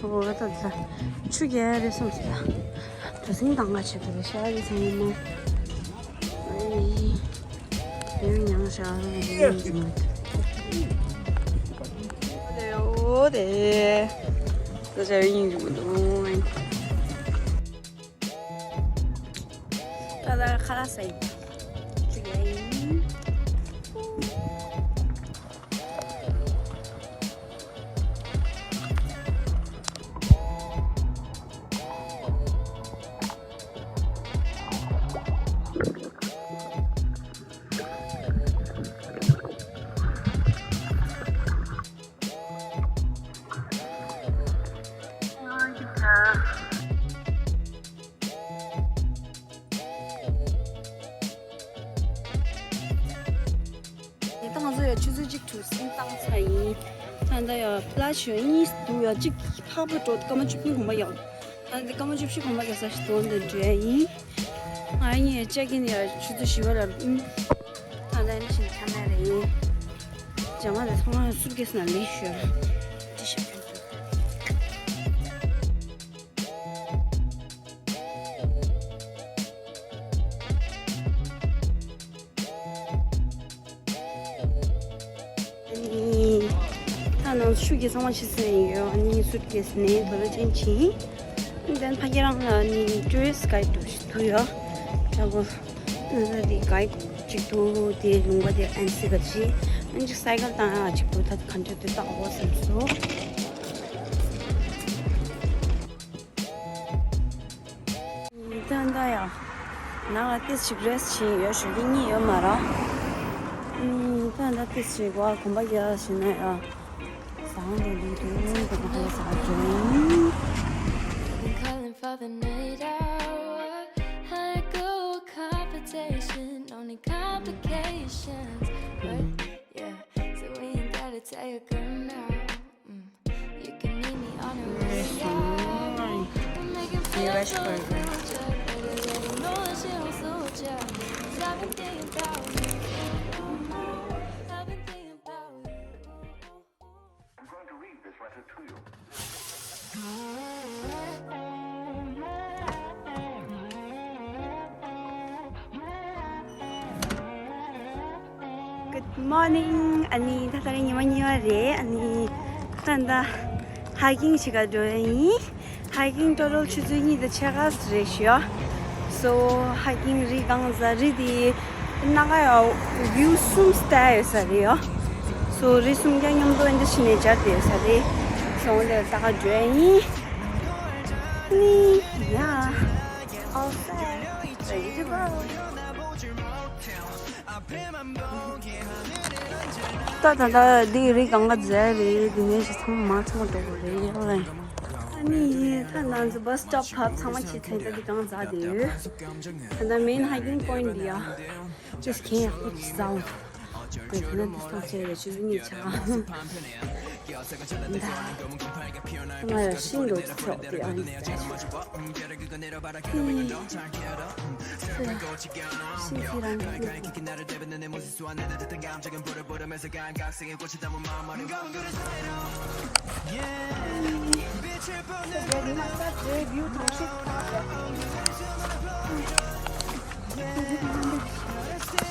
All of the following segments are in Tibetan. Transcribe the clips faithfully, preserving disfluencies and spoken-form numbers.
འོ་ད་ད་ཆུ་རྒྱག་རེད་སོང་ཟེར། གྲོ་སིང་དང་ག་བྱེད་དགོས་རེད་ཤག་རེད་སོང་མོ། ཨེ། དེ་ཡང་ཉང་ཤག་རེད་ཡིན་གྱི་མ་འདུག་འོ་དེ། ད་ཆ་ཡིན་གྱི་མ་འདུག་ད་ད་ཁ་ལག་ཟ་ཡིན། ཆུ་རྒྱག་ཡིན། ད་ང་ཚོ་ཡང་ཆུ་ཚོད་གཅིག་གྲོ་སིང་བཏང་ཚར་ཡིན། ད་ལྟ་ཡང་ཕ་ལ་ཤི་ཡ་གཉིས་འདུག་ཡ། གཅིག་ཕག་པ་འགྲོ་སྐར་མ་བཅུ་བདུན་གོམ་པ་རྒྱག་ད་ལྟ་སྐར་མ་བཅུ་བཞི་གོམ་པ་རྒྱག་ས་ཞིག་འདུག་འདི་འགྲོ་ཡ་ཡིན། ང་གཉིས་ཅེག་ཨིན་ཡ་ཆུ་ཚོད་བཞི་པ་ལ་ཨུམ། ད་ལྟ་ནི་ཞིག་ཁྱམས་ནས་རེད་ཡིན། ཇ་མ་དེ་ཚང་མ་སུཊ་ཀེ་སི་ནང་ལེན་ཞུ་ཡ། ཅི་ཞིག་ཕན་ཚུན། ཨ་ནི། ད་ནང་ཆུ་གི་ཚང་མ་ཕྱི་སྲིད་ཡོད། ཨ་ནི་སུཊ་ཀེ་སི་ནས་དོ་ར་ཅན་ཕྱིན། དེན་ཕ་གི་རང་ལ་ནི་ཊུ་རི་སི་ཊི་གའིཌ་འདྲ་ཞིག་འདུག་ཡོད། ད་གོ་ན་ད་དེ་གའིཌ་ཅིག་འདུག་དེ་ལུང་པ་དེ་ཨན་སི་ག་ཅི། ཨན་ཅིག་སའི་ཀལ་བཏང་ཡག་ཅིག་འདུག་ད་ག་འདྲ་དེ་བཏང་དགོས་བསམ་སོང་། ད་ད་ཡ། ནང་ལ་ཏིས་ཅིག་རེ་སི་ཊི་བྱེད་ཡོད་ཞུ་གི་གཉིད་ཡོད་མ་རེད། ཨུམ། ད་ད་ཏིས་ཅིག་བ་གོམ་པ་རྒྱག་བྱས་ན་ཡ། ཟང་འགྲོ་འདུག་འདུག་འདུག་ཧ་ལས་ཟ་འགྲོ། Been calling for the night hour. High go competition, only complications. But yeah, so we ain't gotta tell your girl now. Mm. You can meet me on the radio. We're making plans for the future, but you already know she won't soldier. 'Cause I've been thinking about you. I've been thinking about you. I'm going to read this letter to you. Good morning. ཨ་ནི་ད་ལྟ་ཉི་མ་གཉིས་པ་རེད། ཨ་ནི་ད་ལྟ་ཧའི་ཀིང་ཞིག་ག་འགྲོ་ཡ་ཡིན། ཧའི་ཀིང་ཊོ་ཊལ་ཆུ་ཚོད་གཉིས་དང་ཕྱེད་ཀ་རེད་ཤག་སོ་ཧའི་ཀིང་རི་གང་ཟ་རི་དེ་སྣ་ཁ་ཡ་བིའུ་གསུམ་སྟེ་ཡོད་ས་རེད་ཡ། སོ་རི་གསུམ་ཀ་མཉམ་དུ་འདི་ཕྱི་ནས་སྦྱར་ཏེ་ཡོད་ས་རེད། སོང་དེ་ལྟ་ག་འགྲོ་ཡ་ཡིན། ནི་ཡ། All set. Ready to go. ད་ད་ད་འདི་རི་གང་ག་མཛད་རེད། འདི་ནས་ཞིག་ཚང་མ་ཚང་མ་འགྲོ་དགོས་རེད། ཨ་ནི་ད་ང་ཚོ་བྷ་སི་སི་ཊོབ་བབས་ཚང་མ་ཁྱེད་ཚོས་ད་འདི་གང་མཛད་དེ་ཡོད། ད་ད་མེན་ཧའི་ཀིང་པོ་ཡིན་ཊི་འདི་ཡ། ཅེས་གན་ཡག་པོ་ཅིག་ཟ་འོང་། དེ་ནས་འདི་སྟོང་ཆེ་རེད་ཆུ་ཚོད་གཉིས་ཆགས། ད་ང་ཡང་ཤིང་འགྲོ་ཚོགས་དེ་ཨང་ཙ་ཆུ། ཤིང་ཚིག་རང་གི་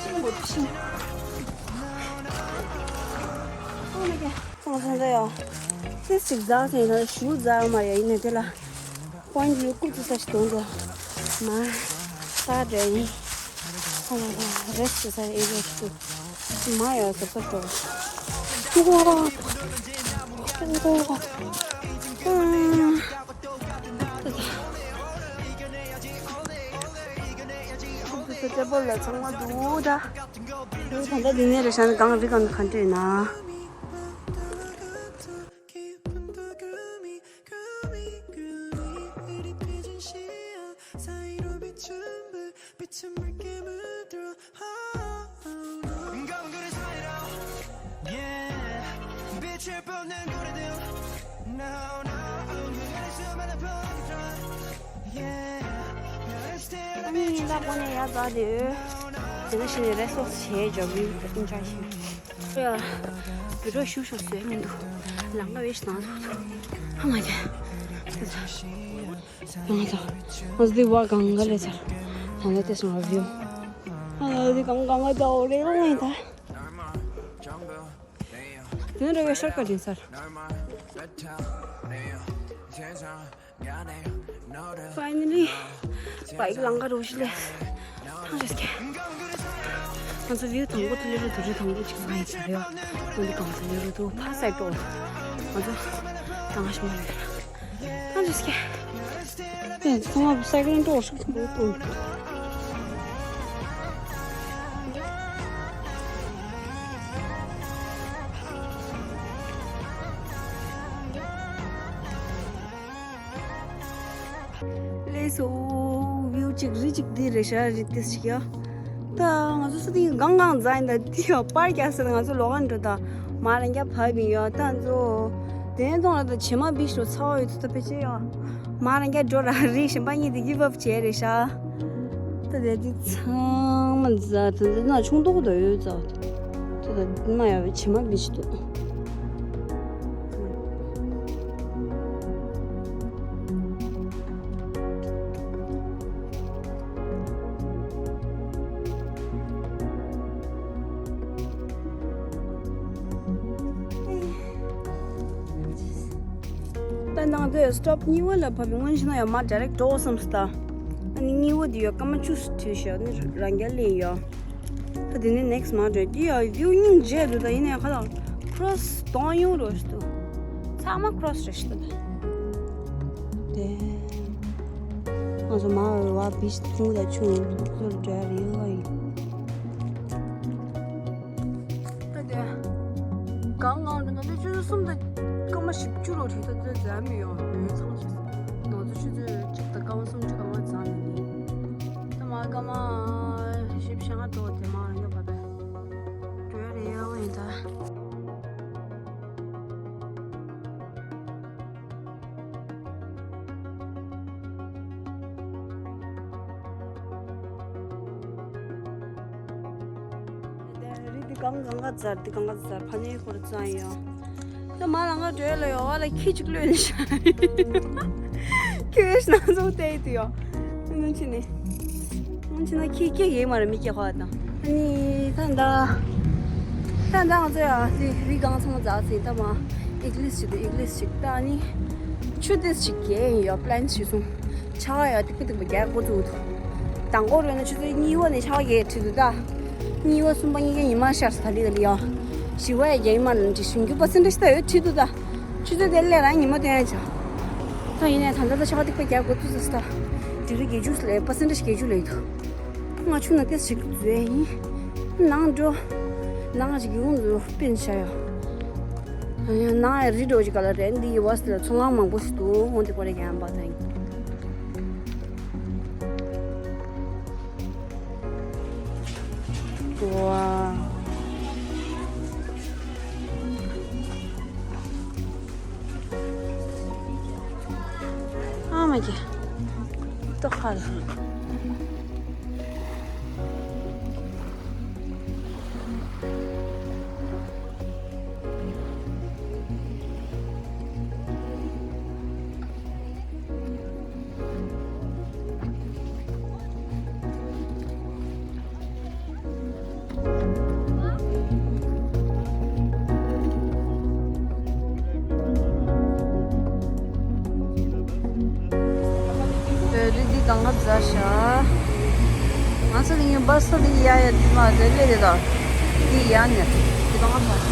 ཤིང་འགྲོ་ཤིང་། Oh my god. ཚང་ཚང་ཚང་ཡོ། ཏིས་ཅིག་འཛག་ཟིན་ན་ཞུ་འཛག་མ་ཡ་ཡིན་ན་དེ་ལ། པོ་ཡིན་ཊི་ཡོད་ཀུ་ཙི་ས་ཞིག་དོན་དུ། མ། ས་འདྲ་ཡིན། ཨོ་མའི་གོཌ། རེ་སི་ཊི་ས་ཨེ་རེ་སི་ཊི། མ་ཡ་ཟོ་ཁ་འགྲོ། ཨོ། ཨོ། ཨོ། ཏེ་པོ་ལ་ཚང་མ་འདུག་ད། ད་ལྟ་འདི་ནས་རེ་ཤང་གང་རི་གང་ག་འདྲ་ཡིན་ན། ཨ་ནི་ད་གོ་ནས་ཡར་འཛེགས་དེ། དེ་ནས་ཤི་ནས་རེ་སོགས་བྱས་ཇོག་གིན་ཨིན་ཇོའི་བྱས། ཡ། བི་ཌིའོ་ཞུ་ཞུ་བཟོས་མི་འདུག་ལམ་ཁ་བས་ཤི་ནང་དུ། ཨ་མ་ཡ། ང་ཚོ་ང་ཚོ་འདི་བ་གང་ག་ལས་ཚར། ད་ལྟ་དེ་སོང་བ་བིའུ། ཨ་འདི་གང་གང་ག་ད་འོ་རེ་རེ་ད། དེ་ནས་རེ་བའི་ཤར་ཀ་ལིན་ཚར། Finally, bike ལང་ཀ་རུ་ཤི་ལེ། ཐང་ཤེས་ཀྱི། ང་ཚོ་བིའུ་དང་པོ་དེ་ལས་རུ་དུ་རུ་དང་པོ་ཅིག་མ་ཡིན་ས་རེད་བ། ང་ཚོ་གང་ཚ་ལས་རུ་དུ་ཕ་སའི་པོ། ང་ཚོ་ཐང་ཤེས་མ་རེད། ཐང་ཤེས་ཀྱི། ཨེ་ཚང་མ་སའི་ཀི་ལོན་འགྲོ་ཤོག་ཅིག་འགྲོ་དང་། ལགས་སོ། བིའུ་གཅིག་རི་གཅིག་འདི་རེད་ཤག་རི་ཏིས་ཞིག་ཡ། ད་ང་ཚོ་སུ་དེ་གང་གང་འཛའ་ཡིན་ད་འདི་ཡ་པར་རྒྱག་ས་ང་ཚོ་ལོག་ག་འགྲོ་ད་མ་རང་རྒྱ་བབ་ཡིན་ཡ། ད་ང་ཚོ་དེ་ནས་ཐོང་ལ་ད་བྱེ་མ་བི་ཤོ་ཚ་བ་ཡོད་ད་ཕལ་ཆེར་ཡ་མ་རང་རྒྱ་འགྲོ་ར་རི་གཞན་པ་གཉིས་དེ་གི་བབ་བྱས་རེད་ཤག་ད་དེ་དེ་ཚང་མ་འཛའ་ད་འདི་ན་ཆུང་དོག་ད་ཡོད་འཛའ། ད་ད་མ་ཡ་བའི་བྱེ་མ་བི་ཤི་འདུག་ད་ནང་དེ་སི་ཊོབ་གཉིས་པ་ལ་བབས་པའི་སྔོན་ཕྱིན་ན་ཡང་མ་ཌའི་རེག་འགྲོ་བསམ་སྟ། ཨ་ནི་གཉིས་པ་དེ་ཡང་སྐར་མ་བཅུ་ཙམ་བྲིས་ཤག་ཨ་ནི་རང་རྒྱལ་ལེན་ཡོད། ད་དེ་ནས་ནེག་སི་མ་འགྲོ་དེ་ཡང་བིའུ་སྙིང་རྗེ་འདུག་ད་ཡིན་ནའི་ཁ་ལག་ཁྲོ་སི་གཏོང་ཡོང་རོགས་ཞུ་འདུག་ཚང་མ་ཁྲོ་སི་རེད་ཞུ་འདུག་དེ་ང་ཚོ་མ་འོས་བ་བི་ཆི་ཁུང་ད་ཆུང་ཚོར་འདྲ་རེད་ལ་ཡིན། ད་དེ་གང་གང་རེད་ང་ཚོ་ཆུ་ཚོད་གསུམ་དང་སྐར་མ་བཞི་བཅུ་རོ་རེད། ད་དེ་འཛའ་མི་ཡོང་ཡོད་ཚང་ཞིག་ང་ཚོ་ཆུ་ཚོད་གཅིག་དང་སྐར་མ་སུམ་ཅུ་གང་བ་འཛའ་མི་ནི། ད་མ་སྐར་མ་བཞི་བཅུ་ཞེ་ལྔ་འགྲོ་དེ་མ་ཡོད་པ་དེ་འགྲོ་ཡ་རེད་ཡོང་ཡིན་ད། རི་འདི་གང་གང་ག་འཛར་འདི་གང་ག་འཛར་ཕ་ནས་ཁོར་ཙང་ཡོད། ད་མ་ལ་ང་འགྲོ་ལ་ཡོད་བ་ལ་ཁྱི་གཅིག་ལོས་ནི་ཤ། ཁྱི་ཡོད་ན་ཚོ་བལྟས་དུ་ཡོད། ང་ཕྱི་ནས། ང་ཕྱི་ན་ཁྱི་སྐྱེ་ཡེ་མ་རེད་མི་སྐྱེ་ཁོ་དང་། ཨ་ནི་ད་ད། ད་ད་ང་ཚོ་ཡ་དེ་རི་སྒང་ཚང་མ་འཛག་ཟིན་ད་མ། ཨི་གླིས་ཞིག་འདུག་ཨི་གླིས་ཞིག་ད་ཨ་ནི། ཆུ་དེ་ཞིག་གས་ཡིན་ཡོད་པི་ལན་ཞིག་སོང་། ཆ་ཡ་ཏིག་པི་ཏིག་པ་རྒྱག་འགོ་བཙུགས་འདུག་དང་པོ་རེད་ན་ཆུ་ཚོད་གཉིས་པ་ནས་ཆ་རྒྱག་ཁྲིད་འདུག་ད། གཉིས་པ་གསུམ་པ་གཉིས་ཀ་ཉི་མ་ཤར་ས་ད་ལི་ད་ལི་ཡ། བཞི་པ་ཡ་རྒྱག་ཉི་མ་ལ་འདྲི་ཞིང་རྒྱུ་པ་སེ་འདྲ་ཞིག་ད་ཡོད་ཁྲིད་འདུག་ད། ཆུ་ཚོད་དེ་ལས་རང་ཉི་མ་སྟོན་ཡ་ཆ། ད་ཡིན་ནའི་ད་ལྟ་ད་ཆ་ཏིག་པ་རྒྱག་འགོ་བཙུགས་ས་ད། ཌི་གྲི་བརྒྱད་ཅུ་ལས་པ་སེ་འདྲ་ཞིག་བརྒྱད་ཅུ་ལས་འདུག་ང་ཆུ་ན་ཏེ་ཞིག་འཛུལ་ཡ་ཡིན། ནང་འགྲོ། ནང་ཞིག་ཡོང་འཛུལ་པིན་ཤ་ཡ། ཡང་ནང་ཡ་རི་འགྲོ་ཅིག་ག་ལ་རེད་འདི་ཡི་བ་སི་ལ་ཚོང་ཁང་མང་པོ་ཞིག་འདུག་ཧོན་དེ་པོ་རེ་ཡང་པ་ཐང་། ཝ། ཨ་མ་ཀྱེ། ཏོག་ཁ་ལ། རི་འདི་གང་ག་འཛར་ཤག་ང་ཚོ་ལ་ཡིན་བ་ས་འདི་ཡ་ཡ་འདི་མ་རེད་ལེ་རེད་ད། འདི་ཡ་ནས་འདི་གང་ག་འཛར།